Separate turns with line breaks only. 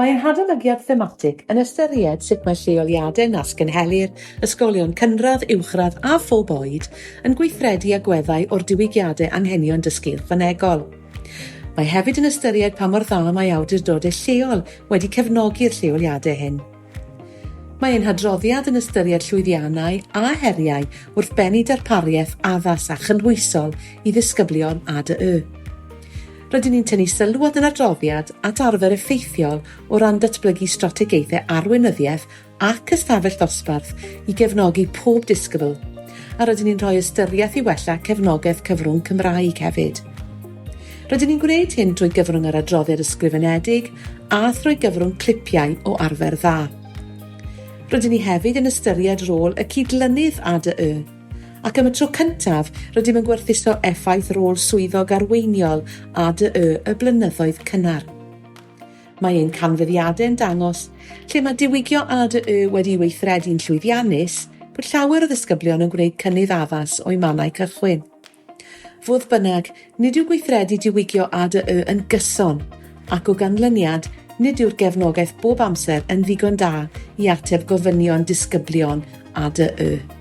Mae ein hadolygiad thematig yn ystyried sut mae lleoliadau nas cynhelir, ysgolion cynradd, uwchradd a phob oed yn gweithredu agweddau o'r diwygiadau anghenion dysgu ychwanegol. Mae hefyd yn ystyried pa mor dda mae awdurdodau lleol wedi cefnogi'r lleoliadau hyn. Mae ein hadroddiad yn ystyried llwyddiannau a heriau wrth bennu darpariaeth addas a chynhwysol i ddisgyblion ADY. Rydyn ni'n tynnu sylw at yn adroddiad at arfer effeithiol o ran datblygu strategaethau arweinyddiaeth ac ystafell ddosbarth i gefnogi pob disgybl, a rydyn ni'n rhoi ystyriaeth i wella cefnogaeth cyfrwng Cymraeg hefyd. Rydyn ni'n gwneud hyn drwy gyfrwng yr adroddiad ysgrifenedig a thrwy gyfrwng clipiau o arfer dda. Rydyn ni hefyd yn ystyried rôl y cydlynydd ADY, ac am y tro cyntaf rydym yn gwerthuso effaith rôl swyddog arweiniol ADY y blynyddoedd cynnar. Mae ein canfyddiadau'n dangos, lle mae diwygio ADY wedi'i weithredu'n llwyddiannus, bod llawer o ddisgyblion yn gwneud cynnydd addas o'u mannau cychwyn. Fodd bynnag, nid yw gweithredu diwygio ADY yn gyson, ac o ganlyniad, nid yw'r gefnogaeth bob amser yn ddigon da i ateb gofynion disgyblion ADY.